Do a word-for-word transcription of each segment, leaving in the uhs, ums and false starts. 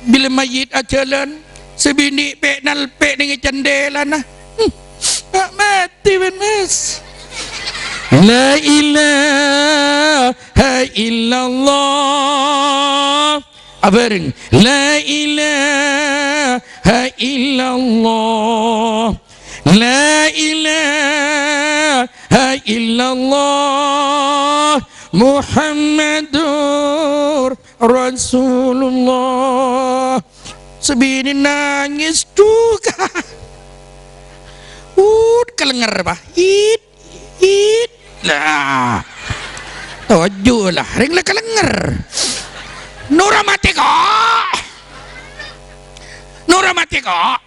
Bilâ mayyit ajhâlân, sè binè' pè' nalpè' neng è candhèlana. Hmm, ta' matè bân, Mas. La ilaha illallah. Abhâreng. La ilaha illallah. La ilaha illallah. Muhammadur Rasulullah. Sè binè' nangès, duka. Ut, kalènger, Pak. It, it. Lah. Toju' lah, rèng la kalènger. Noro' matè, ko'. Noro' matè, ko'.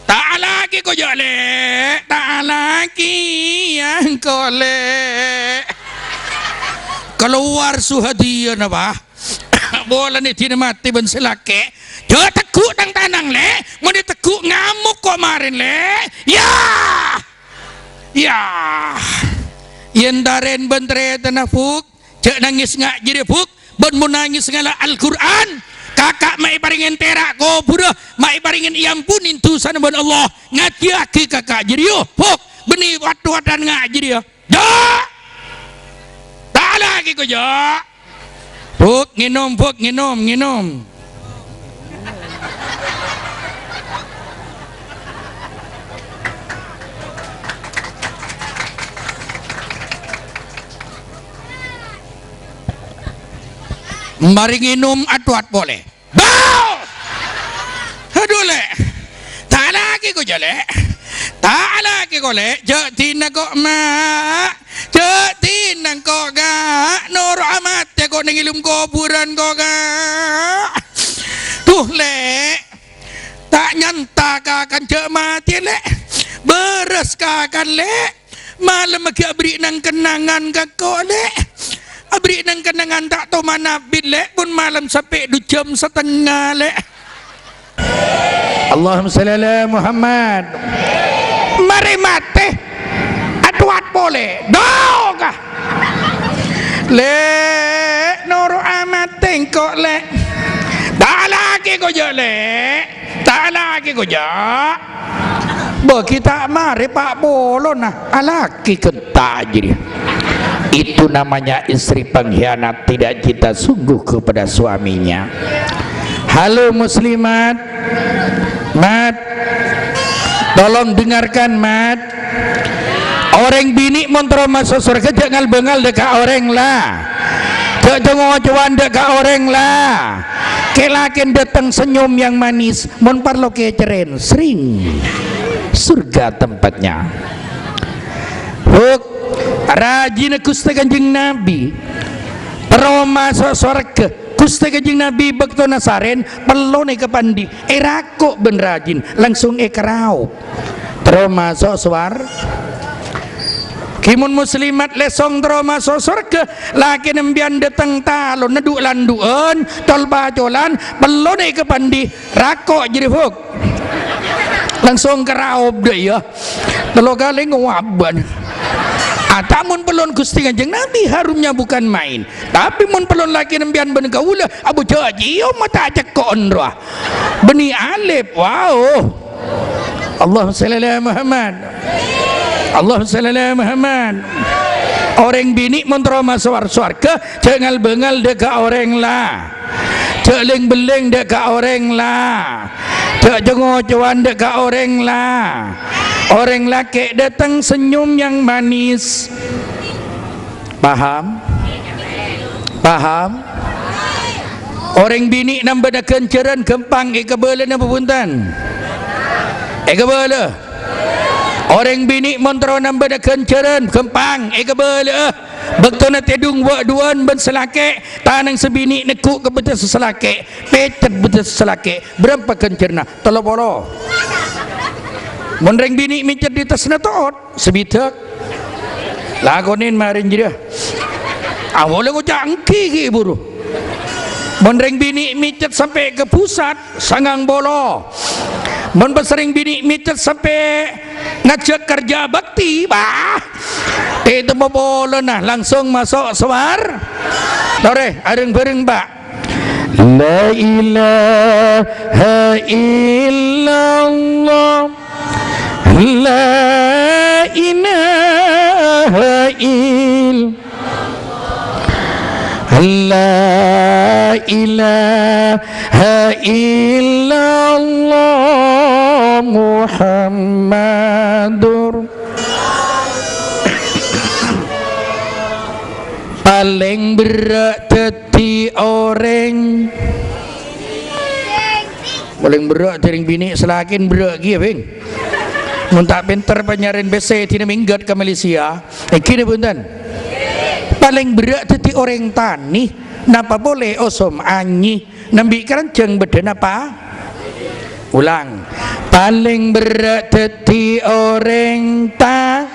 Ta' alakè, ko', jâ', Lè'. Ta' alakè, ya, engko', Lè'. Kalowar suhadiyana, Pak. Polana dinah matè bân sè lakè'. Jâ' tegghu' tang-tanang, Lè'. Mon ètegghu' ngamok ko' marèn, Lè'. Ya! Ya! Yèn tarèn bân tarètanna, Buk, jâ' nangès nga' jârèya, Buk. Bân mon nangès ngala' Al-Qur'an, kaka' ma' èparèngè tèra' kobhurrâ, ma' èparèngè èampunè dhusana bân Allah. Ngajhiyâghi kaka' jârèya, Buk. Bânnè wat-wadhân nga' jârèya. Jâ'! Ta' alakè, ko', jâ'! Buk, ngènom, Buk, ngènom, ngènom. Marè ngènom, adhuwât polè. Bau! Adhu, Lè'. Ta' alakè, ko', jâ', Lè'. Ta' alakè, ko', Lè'. Jâ' dinah, ko', Ma'. Jâ' dinah, ko', Ka'. Noro'a matè, ko', neng è lem kobhurân, ko', Ka'. Duh, Lè'. Ta' nyanta kakan jâ' matè, Lè'. Bârâs kakan, Lè'. Malem ghi' aberri' nang-kennangan ka ko', Lè'. Aberri' nang-kennangan ta' toman abit, Lè'. Pon malem sampè' du jam satengnga, Lè'. Allahumma shalli ala Muhammad. Marè matè. Adhuwât polè. Duka. Lè', noro'a matè engko', Lè'. Ta' alakè, ko', jâ', Lè'. Ta' alakè, ko', jâ'. Bâgi ta' marè pa' polona, alakè ghânta jârèya. Itu namanya istri pengkhianat, tidak cinta sungguh kepada suaminya. Halo muslimat, Mat, tolong dengarkan, Mat. Orèng binè' mon terro maso' sowarghâ jâ' ngal-bângal dâ' ka orèng la. Jâ' co-ngocowan dâ' ka orèng la. Kè-lakèn dâteng senyum yang manis. Mon parlo kècèrèn, sring. Surga tempatnya. Huk, rajina Ghustè Kanjeng Nabi. Terro maso' sowarghâ. Ghustè Kanjeng Nabi bâktona sarèn, pellona èkapandi. Èrako' bân rajin, langsung èkaraop. Terro maso' sowar-, Ghi mon muslimat lèsong terro maso' sowarghâ, lakèna empèyan dâteng talonna du'-landu'ân, col-pacolan, pellona èkapandi, rako' jârèya, Buk. Langsung karaop dâ' iyâ. Tello kalè ngowabân. Ata' mon pellon Ghustè Kanjeng Nabi, harumnya bukan main. Tapè mon pellon lakèna empèyan bân kaulâ, abhujâ ciom mata cekko'en rowa. Bânnè alèp, wow. Allahumma shalli ala Muhammad. Allahumma shalli ala Muhammad. Orèng binè' mon terro maso' sowarghâ, jâ' ngal-bângal dâ' ka orèng la. Jâ' lèng-bellèng dâ' ka orèng la. Jâ' co-ngocowan dâ' ka orèng la. Orèng lakè' dâteng senyum yang manis. Paham? Paham? Orèng binè' nambâna ghânjhârân ghâmpang èkabâlâ napa bhunten? Èkabâlâ. Orèng binè' mon terro nambâna ghânjhârân ghâmpang èkabâlâ'â. Bâktona tèdung wâ'-duwâ'ân bân sè lakè', tanang sè binè' neggu' ka bâdâssa sè lakè', pècèt bâdâssa sè lakè'. Bârâmpa ghânjhârânna? Tello polo. Mon rèng binè' mècèt è attasna to'ot, sabidhâk. Lakonè marèn jârèya. Awâlâ ngoca' ènggi ghi' buru. Mon rèng binè' mècèt sampè' ka pusat, sangang polo. Mon pas rèng binè' mècèt sampè' ngajhâk kerja bakti, bâh. È temmo polana langsung maso' sowar-, torè, areng-bhâreng, Pak. La ilaha illallah. La ilaha ill-, la ilaha illallah Muhammadur. Palèng berrâ' dhâddhi orèng. Palèng berrâ' dhâddhi binè' salakèn berrâ' kèya, Bhing. Mon ta' pènter panyarèn pèssè dina mèngghât ka Malaysia, èngghi napa bhunten? Palèng berrâ' dhâddhi orèng tanè, napa polè osom anyè, nambi' karanjhâng bâdâ napa? Ulang. Palèng berrâ' dhâddhi orèng ta-,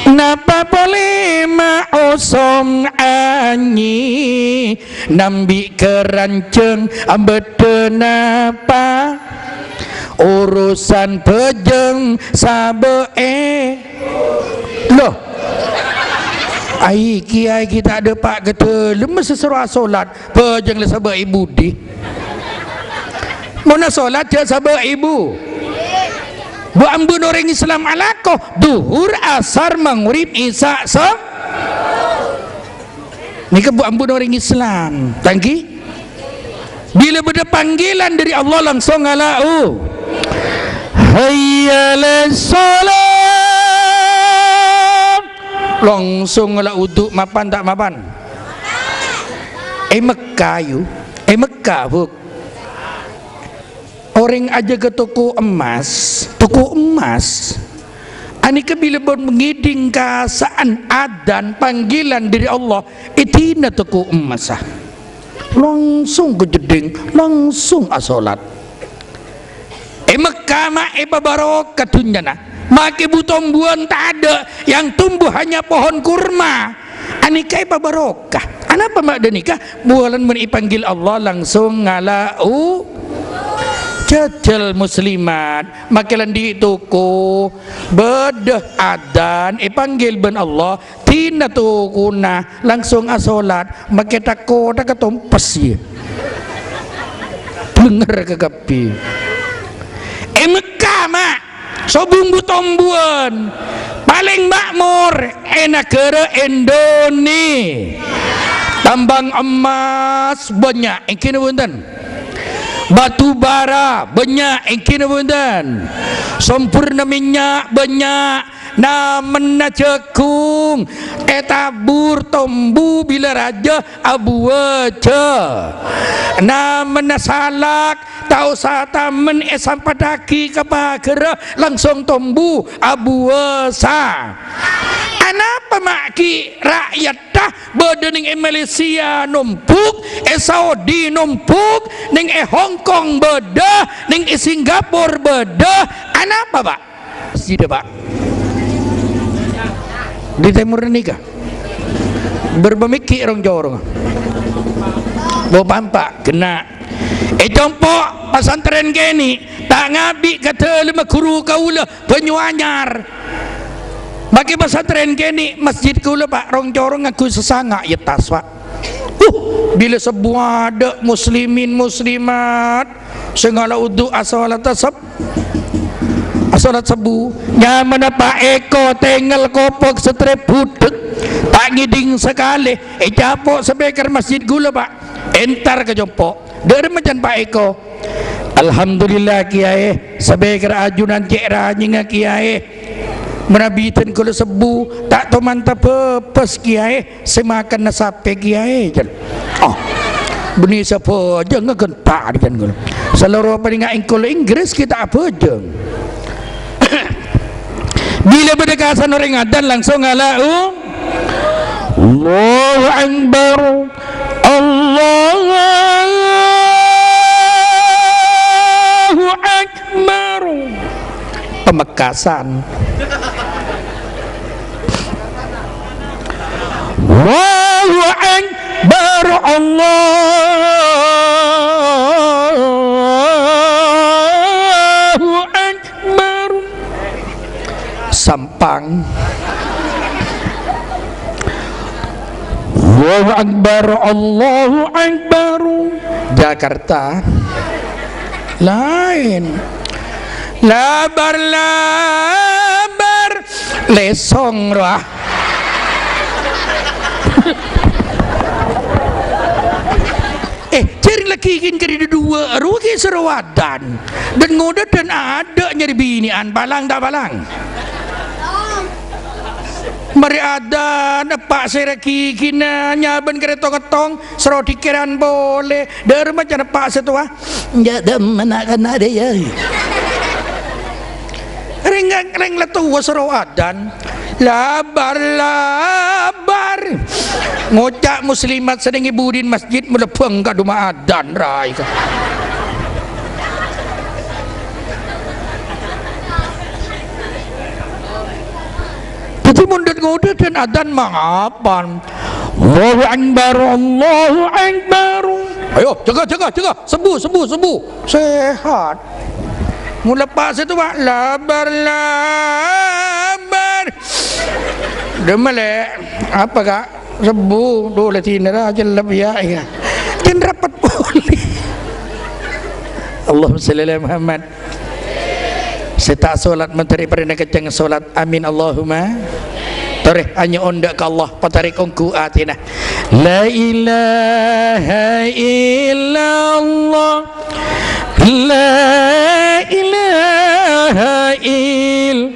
napa polè ma' osom anyè, nambi' karanjhâng bâdâ napa? Urusan bhâjâng sabâ'è. Loh. Ai, kèyaè ghi' ta' dâpa' ka dâlem, masa soro asolat, bhâjâng la sabâ'è budi. Mon asolat jhâ' sabâ'è bu. Bu-, ambuna orèng Islam alako, duhur, asar, maghrib, isya, so-, Nèka bu-, ambuna orèng Islam. Tangghi? Bilâ bâdâ panggilan dâri Allah, langsung ngala', u. Hayya 'alas shalah. Langsung ngala' wudu, mapan ta' mapan? È Mekka, yu. È Mekka, Bu. Orèng ajâgâ toko emmas, toko emmas. Anèka bilâ bân ngèdhing kasa'an adzan panggilan dâri Allah, èdina toko emmassa. Langsung ka jeddhing, langsung asolat. È Mekka ma' èpabarokah dhunnyana. Makè bu-tombuwân tadâ', yang tumbuh hanya pohon kurma. Anèka èpabarokah. Anapa ma' dâ' nèka? Buwâlân mon èpanggil Allah langsung ngala', u-, jhâjhâl muslimat. Makè la andi' toko, bâdâ adzan, èpanggil bân Allah, dina tokona, langsung asolat, makè tako'-tako' tompes, iyâ. Bânger ka kabbhi. È Mekka, ma'. Sobung bu-tombuwân, palèng makmor è naghârâ Indonesia. Tambang emmas bânnya', èngghi napa bhunten? Batu bara bânnya', èngghi napa bhunten? Sombhurna mènnya' bânnya', namenna jhâghung ètabur tombu bilâ rajâ abuwâjâ. Namenna salak, ta' osa tamen èsampèddhâghi ka paghârra, langsung tombu, abuwâsa. Anapa ma' ghi' ra'yatta bâdâ nèng è Malaysia nombuk, è Saudi nombuk, nèng è Hong Kong bâdâ, nèng è Singapura bâdâ? Anapa, Pak? Masjid, Pak. Di timur nèka. Bârbâ mèkkè' rong-corongnga. Bo pampa', ghenna'. È compo' pasantrèn kènè', ta' ngabi' ka dâlemma ghuru kaulâ, Banyuanyar. Makè pasantrèn kènè', masjid kaulâ, Pak, rong-corongnga ngangghuy sasanga', iyâ tas, Pak. Uh, bilâ sebbu adâ' muslimin muslimat sè ngala' wudu asolata seb-, asolat sebbu. Nyamana Pak Eko tengngel kopok satrè budhek, ta' ngèdhing sakalè, ècapo' speaker masjid kaulâ, Pak. Entar ka compo'. Dâ'remma can Pak Eko? Alhamdulillah, Kèyaè, speaker ajunan cè' ranyèngnga, Kèyaè. Manabi dân kaulâ sebbu, ta' tomantabhâbhâs, Kèyaè, sè makanna sapè, Kèyaè, can. Oh, bânnè sè abhâjâng ghânta', can kaulâ. Saloro panènga èngkol Inggris ghi' ta' abhâjâng. Bilâ bâdâ kasan orèng adzan, langsung ngala', u-, Allahu Akbar. Allahu Akbar. Pamekasan. Allahu Akbar. Allahu Akbar. Sampang. Allahu Akbar, Allahu Akbar. Jakarta. Laèn. Labar-labar lèsong rowa. Eh, jhâ' rèng lagghi' ghi' kadhi duwâ' rowa ghi' soro adan. Dan ngodâ dan adâ' nyarè binè'an, palang ta' palang? Marè adan, eppa' sè raghighina nyabân karè tong-èttong, soro dhikkiran polè. Dhârma can eppa' sè towa. Enjâ' dhâmma na'-kana' rèya. Rèng, rèng la towa soro adan. Labar, labar. Ngoca' muslimat sè neng è budina masjid malebbhâng ka dhuma adan, rai ka. Dhâddhi mon dâ-, ngodâ dan adan mangapan? Allahu Akbar, Allahu Akbar. Ayo, jâgâ, jâgâ, jâgâ. Sembuh, sembuh, sembuh. Sehat. Mon la eppa' sè towa, labar, labar. Dhâmma, Lè'. Apa, Ka'? Sembuh. Dhu, la dinna ra cellep, yâ, yâ. Jân rapet polè. Allahumma shalli ala Muhammad. Sè ta' solat mandhâri parèna kècèng solat. Amin Allahumma. Torè anyo'on dâ' ka Allah, patarèk ongghu atèna. La ilaha illallah. La ilaha ill-,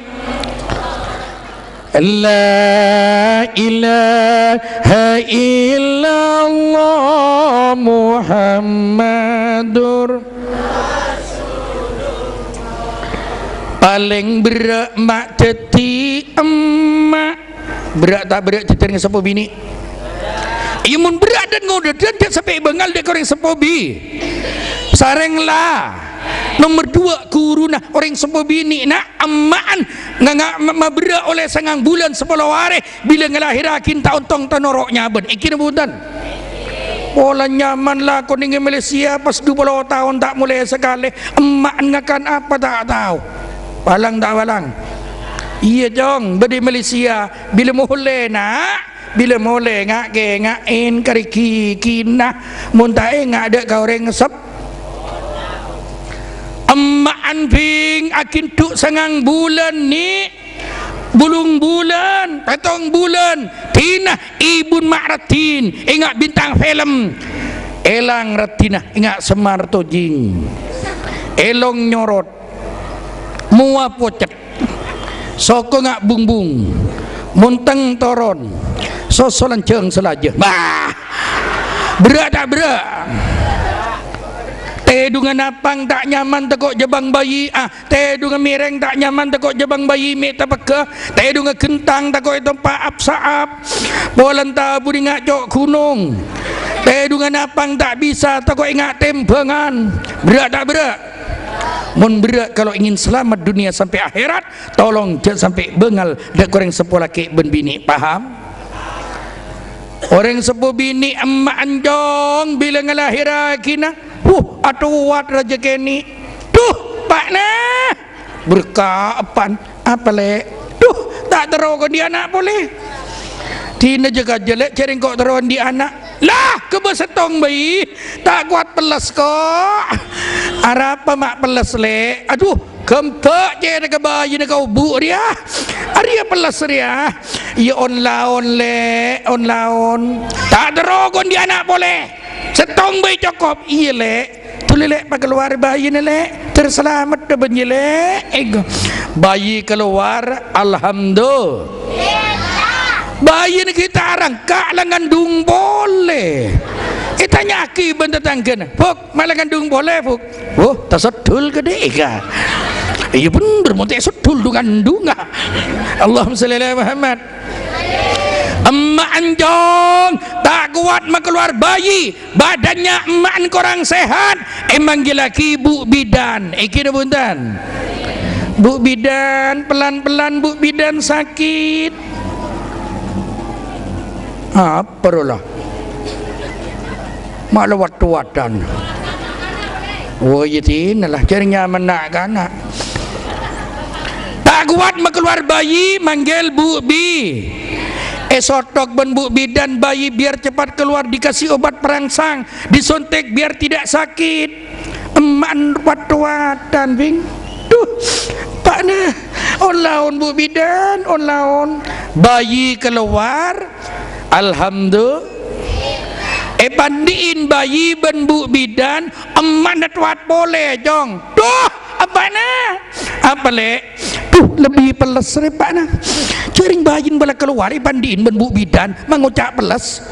la ilaha illallah Muhammadur. Palèng berrâ' ma' dhâddhi emma'. Berrâ' ta' berrâ' dhâddhi orèng seppo binè'? Iyâ, mon berrâ' dan ngodâ dan jhâ' sampè' bângal dâ' ka orèng seppo bi-, sarèng la. Nomer duwâ', ghuruna orèng seppo binè', na', emma'en nga-, nga-, ma-, maberrâ' ollè sangang bulân sapolo arè. Bilâ ngalahèrraghi ta' ontong ta' noro' nyabân. Èngghi napa bhunten? Polana nyaman la konèng è Malaysia pas dupolo taon ta' molè sakalè. Emma'en ngakan apa ta' tao. Palang ta' palang? Iyâ, Cong, bâdâ è Malaysia. Bilâ molè, na'? Bilâ molè nga'-kènga'è karè ghighina. Mon ta' enga' dâ' ka orèng sep-, emma'en bhing aghindhu' sangang bulân, nè'. Bulung bulân, pèttong bulân, dinah ibun ma' raddhin, enga' bintang film. Èlang raddhinna, enga' semmar tojing. Èlong nyorot, mowa pocet, soko enga' bungbung, montèng toron, sosolan jhâng salajâ. Bah! Berrâ' ta' berrâ'? Tèdungnga napang ta' nyaman tako' jhâbâng bayi, ah, Tèdungnga mèrèng ta' nyaman tako' jhâbâng bayi mè' tapegghâ. Tèdungnga ghentang tako' ètompa' ap-sa'ap. Polana tabuna enga' co' ghunong. Tèdungnga napang ta' bisa tako' enga' tèmbhângan. Berrâ' ta' berrâ'? Mon berrâ', kalau ingin selamat dunia sampai akhirat, tolong jhâ' sampè' bângal dâ' ka orèng seppo lakè' bân binè'. Paham? Orèng seppo binè' emma' anjong bilâ ngalahèrraghinah. Huh, atowat rajâ kènè'. Duh, pa'na! Berka' eppan. Apa, Lè'? Duh, ta' terro kondi' ana' polè. Dinah jâ-kajâ, Lè', jhâ' rèng ko' terro andi' ana'. Lah, ghâbây sèttong bhâi. Ta' kowat pelles, ko'. Arapa ma' pelles, Lè'? Adhu, ghâmbhâ' cèrèka bhâjina ka obu' rèya. Arèya pelles rèya. Iyâ, on-laon, Lè', on-laon. Ta' terro kondi' ana' polè. Sèttong bhâi cokop. Iyâ, Lè'. Dhuli, Lè', pakalowar bhâjina, Lè'. Terro salamet bâ'na, Lè'. Ènggi. Bhâji kalowar, alhamdulillah. Bhâjina ghi' ta' arangka' la ngandung polè. Ètanya'aghi bân tatangghâna, "Buk, ma' la ngandung polè, Buk?" "Wah, taseddhul kadhi'â." Iyâ bhender, mon ta' seddhul dhu-ngandhungnga. Allahumma shalli ala Muhammad. Emma' anjong, ta' kowat makalowar bhâji, badannya emma'en korang sehat, èmanggillaghi bu' bidan. Èngghi napa bhunten? Bu' bidan, pelan-pelan bu' bidan sakit. Apa rowa la? Ma' la wad-towadan. Oh, iyâ dinah la, jhâ' rèng nyaman na'-kana'. Ta' kowat makalowar bhâji, manggil bu' bi-, Èsothok bân bu' bidan, bayi biar cepat keluar, dikasih obat perangsang, disuntik biar tidak sakit. Emma'en wat-towadan, Bing. Duh, eppa'na. On-laon bu' bidan, on-laon. Bayi keluar, alhamdulillah. Èpandi'in bayi bân bu' bidan, emma'na towat polè, Cong. Duh, eppa'na. Apa, Lè'? Duh, lebbi pelles rè, eppa'na. Jhâreng bayina bâla kalowar, èpandi'in bân bu' bidan, mangoca' pelles.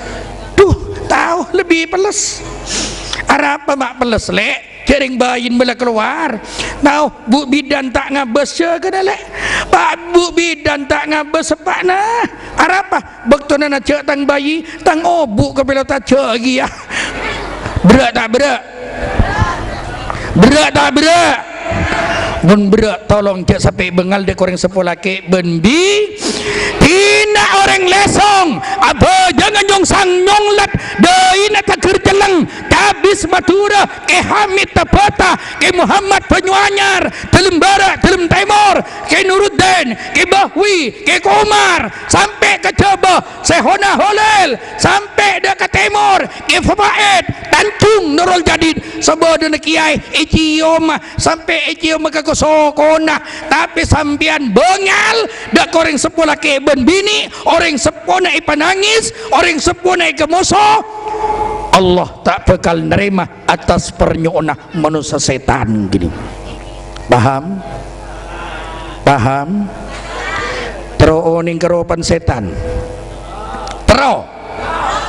Duh, tao, lebbi pelles. Arapa ma' pelles, Lè'? Jhâreng bayina bâla kalowar. Tao, bu' bidan ta' ngabâs jâgâna, Lè'. Pa-, bu' bidan ta' ngabâs, eppa'na. Arapa? Bâktona najjhâ' tang bayi, tang obu' kapèlo tajjhâ' kèya. Berrâ' ta' berrâ'? Berrâ' ta' berrâ'? Mon berrâ', tolong jhâ' sampè' bângal dâ' ka orèng seppo lakè' bân bi-, dina orèng lèsong, abhâjângnga nyongsang nyonglet, dâina Taghâr Celleng, Cabis Madhurâ, Kè Hamid Tabata, Kè Muhammad Banyuanyar, Dâlem Bârâ', Dâlem Tèmor, Kè Nuruddin, Kè Bahwi, Kè Komar, sampè' ka Jhâbâ, Sèhona Holil, sampè' dâ' ka tèmor, Kè Fawaid, Tanjung Nurul Jadid, sabâdâna kèyaè ècèyoma, sampè' ècèyoma ka ko-, sokona. Tapè sampèyan bângal, dâ' ka orèng seppo lakè' bân binè', orèng seppona èpanangès, orèng seppona èkamoso, Allah ta' bhâkal narèma atas parnyo'onna manossa sètan ghâni. Paham? Paham? Terro onèng karopana sètan. Terro.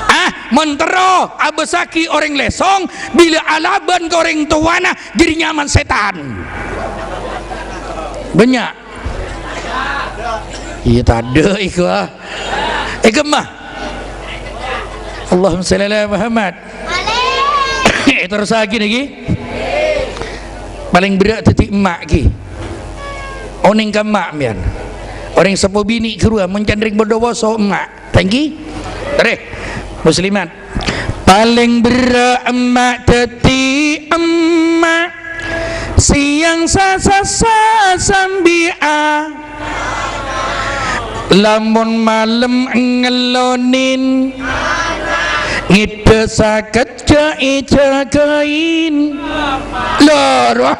Ah, mon terro abâssaghi orèng lèsong, bilâ alabân ka orèng towana, jârèya nyamana sètan. Bânnya'. Iyâ, tadâ' iku, ah. Èghemma. Allahumma shalli ala Muhammad. Èterrossaghi nèka. Palèng berrâ' dhâddhi emma' ghi. Onèng ka emma' mèyan. Orèng seppo binè' ghâruwa, mon can rèng bâdâ woso emma'. Thank you. Rè, muslimat. Palèng berrâ' emma' dhâddhi emma'. Sèyang sa-, sa-, sa-, sambi'a. Lamon malem ngellonèn. Ngèdhâ sakejjhâ' èjâgâin. Lho, roh.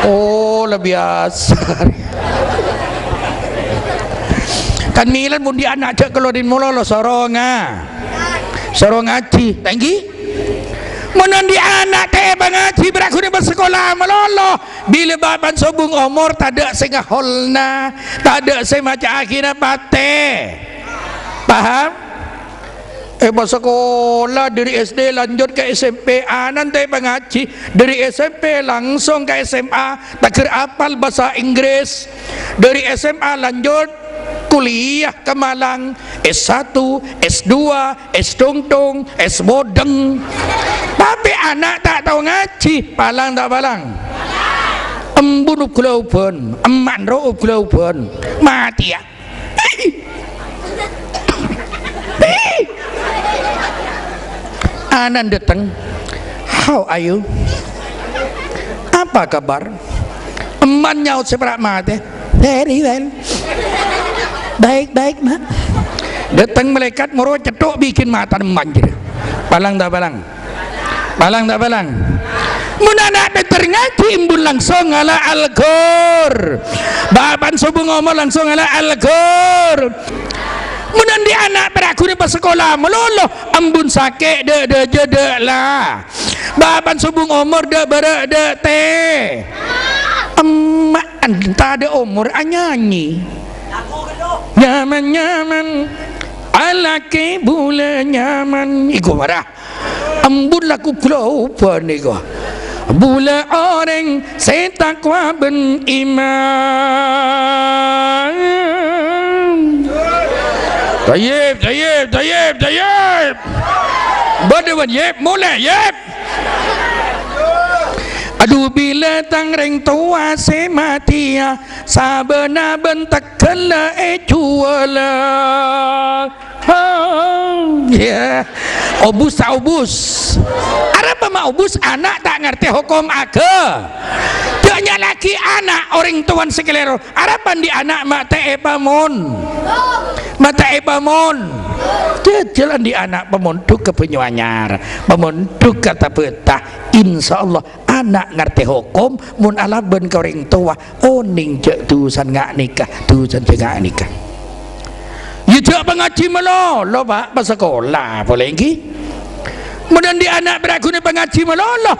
Oh, la biyasa. Kan mèlana mon dâ' ana' jhâ' kalowar malolo, soro nga-, soro ngajhi. Thank you. Mon andi' ana' ta' èpangajhi, bhârâ ghun èpasakola malolo. Bilâ bâ' pan sobung omor, tadâ' sè ngaholna, tadâ' sè maca'aghina patè. Paham? Èpasakola dâri S D lanjut ka S M P, ana' ta' èpangajhi, dâri S M P langsung ka S M A, taghâr apal bhâsa Inggris. Dâri S M A lanjut kuliah ka Malang, S satu, S dua, S Dongdong, S Bodeng. Tapè ana' ta' tao ngajhi, palang ta' palang? Embun ghulâ obân, emma' rowa ghulâ obân. Matèya. Ana' dâteng. "How are you? Apa kabar?" Emma' nyaot sè para' matè, "Very well." "Baik-baik, Ma'." Dâteng malaèkat moro cetthok bighin matana emma' jârèya. Palang ta' palang? Palang ta' palang? Mon ana' pènter ngajhi, embun langsung ngala' Al-Ghor. Bâ' pan sobung omor langsung ngala' Al-Ghor. Mon andi' ana' bhârâ ghun èpasakola malolo, embun sakè' dâ'-, dâ'-, jâ-, dâ' la. Bâ' pan sobung omor dâ' bârâ' dâ' tè. Emma' anta dâ' omor anyanyi. Nyaman-nyaman, alakè bulâ nyaman. Iku mara. Embun lagu ghulâ obân nèko. Bulâ orèng sè takwa bân iman. Thayyib, thayyib, thayyib, thayyib. Bâdâ bân yib, molè yib. Adu, bilâ tang rèng towa sè matèya, sabâna bân tegghâlla èjhuwâlâ. Oh, ya. Obus ta' obus? Arapa ma' obus? Ana' ta' ngartè hokom aga-, Jhâ' nyala'aghi ana' orèng towana sè kalèro. Arapa andi' ana' ma' ta' èpamon? Mata'è pamon. Jhâjhâl andi' ana' pamondhuk ka Banyuanyar, pamondhuk ka Tabata. Insyaallah ana' ngartè hokom, mon alabân ka orèng towa, onèng jhâ' dhusana nga' nèka, dhusana jhâ' nga' nèka. Iyâ jhâ' pangajhi malolo, Pa', pasakola polè ènggi. Mon andi' ana' bhârâghuna pangajhi malolo,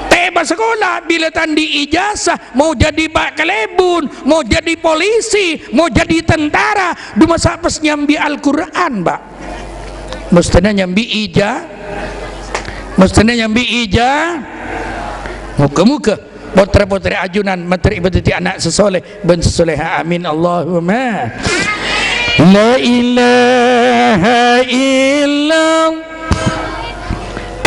ta' èpasakola, bilâ ta' andi' ijazah, mau jadi pa' kalèbun, mau jadi polisi, mau jadi tentara, dhu masa' pas nyambi Al-Qur'an, Pa'? Mestèna nyambi ija-, mestèna nyambi ija-, moghâ-moghâ potra-potrè ajunan mandhâr èpadhâddhi ana' sè soleh bân sè soleha. Amin, Allahumma. La ilaha illallah.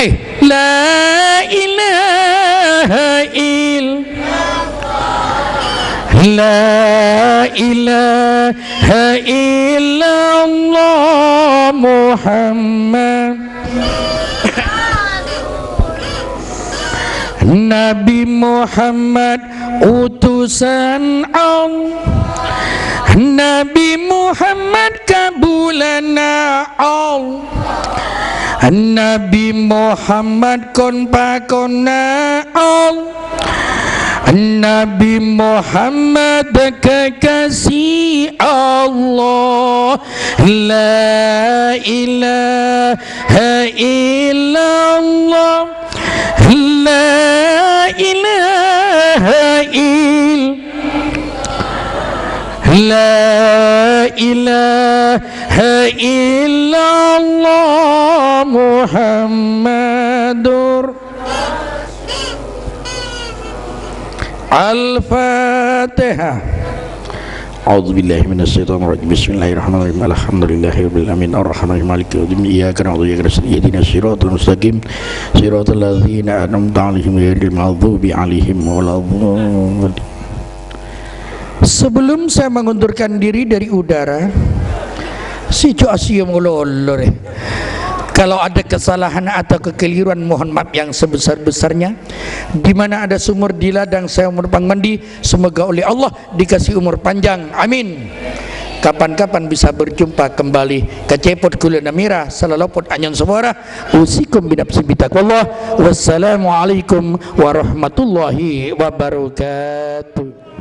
Eh, la ilaha ill-, la ilaha illallah Muhammad. Nabi Muhammad utusan Allah. Nabi Muhammad kabulâna Allah. Nabi Muhammad kon-pakonna Allah. Nabi Muhammad kekasih Allah. La ilaha illallah. La ilaha ill-, la ilaha illallah Muhammadur. Al-Fatihah. A'udzubillahi minasyaitonirrajim. Bismillahirrahmanirrahim. Alhamdulillahirabbil alamin. Arrahmanirrahim. Maliki yaumiddin. Iyyaka na'budu wa iyyaka nasta'in. Ihdinas siratal mustaqim. Siratal ladzina an'amta 'alaihim ghairil maghdubi 'alaihim waladdallin. Sebelum saya mengundurkan diri dari udara, sè jhâ' asiyom olo-olo rè. Kalau ada kesalahan atau kekeliruan, mohon maaf yang sebesar-besarnya. Di mana ada sumur, di ladang saya menumpang mandi, semoga oleh Allah dikasih umur panjang. Amin. Kapan-kapan bisa berjumpa kembali. Kacepot ghulâna mèra, salalopot anyon sapora. Usikum binafsi bitaqwallah. Wassalamualaikum warahmatullahi wabarakatuh.